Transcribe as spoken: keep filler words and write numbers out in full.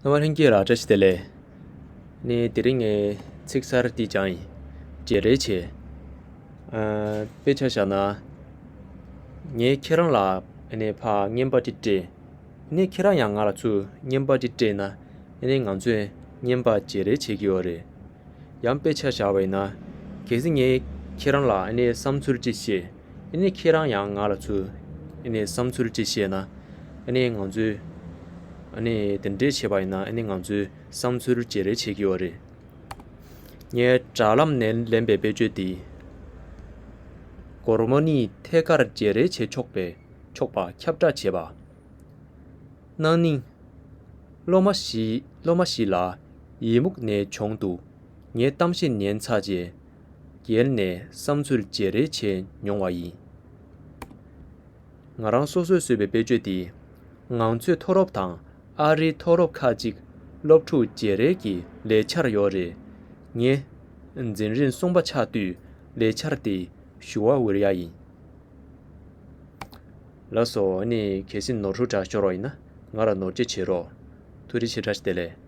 རྣམ་པ་ལྷན་རྒྱས་ལ་བཀྲ་ཤིས་བདེ་ལེགས། ནི་དེ་རིང་ངས་ཚིག་གསར་འདི་སྦྱངས་ཡིན། བརྗེ་རེས་བྱེད། ཨ། དཔེ་ཆ་བཞག་ན། ངས་ཁྱེད་རང་ལ་ཨ་ནི་ཕར་རྔན་པ་འདི་སྤྲད། ནི་ཁྱེད་རང་ཡང་ང་ལ་ཚུར་རྔན་པ་འདི་སྤྲད་ན། ཨ་ནི་ང་ཚོས་རྔན་པ་བརྗེ་རེས་བྱེད་ཀྱི་ཡོད་རེད། ཡང་དཔེ་ཆ་བཞག་པ་ཡིན་ན། གལ་སྲིད་ངས་ཁྱེད་རང་ལ་ཨ་ནི་བསམ་ཚུལ་ཅིག་བཤད། ཨ་ནི་ཁྱེད་རང་ཡང་ང་ལ་ཚུར་ཨ་ནི་བསམ་ཚུལ་ཅིག་བཤད་ན། ཨ་ནི་ང་ཚོས་ཨ་ནི་དེ་འདྲས་བྱས་པ་ཡིན་ན། ཨ་ནི་ང་ཚོས་བསམ་ཚུལ་བརྗེ་རེས་བྱེད་ཀྱི་ཡོད་རེད། ངས་དྲ་ལམ་ནས་ལེན་པའི་དཔེ་བརྗོད་འདི། སྒོར་མོ་གཉིས་ཐད་ཀར་བརྗེ་རེས་བྱེད་ཆོག་པའི་ཆོག་པ་ཁྱབ་བསྒྲགས་བྱས་པ། གནང་ནི། སློབ་མ་ཞིག་སློབ་མ་ཞིག་ལ་ཡི་མུག་ནད་བྱུང་འདུག་ངས་གཏམ་བཤད་ཉན་ཚར་རྗེས། སྒེར་ནས་བསམ་ཚུལ་བརྗེ་རེས་བྱས་མྱོང་བ་ཡིན། ང་རང་སོ་སོས་བཟོས་པའི་དཔེ་བརྗོད་འདི། ང་ཚོའི་མཐོ་སློབ་དང་ཨ་རིའི་མཐོ་སློབ་ཁག་ཅིག་སློབ་ཕྲུག་བརྗེ་རེས་ཀྱི་ལས་འཆར་ཡོད་རེད། ངས་འཛིན་རིམ་གསུམ་པ་ཆགས་དུས་ལས་འཆར་དེ་ཞུ་བ་འོས་ཡ་ཡིན། ལགས་སོ། ཨ་ནི་གལ་སྲིད་ནོར་འཁྲུལ་འདྲ་ཤོར་བ་ཡིན་ན་ང་ལ་ནོར་འཁྲུལ་བྱེད་རོགས། ཐུགས་རྗེ་ཆེ། བཀྲ་ཤིས་བདེ་ལེགས།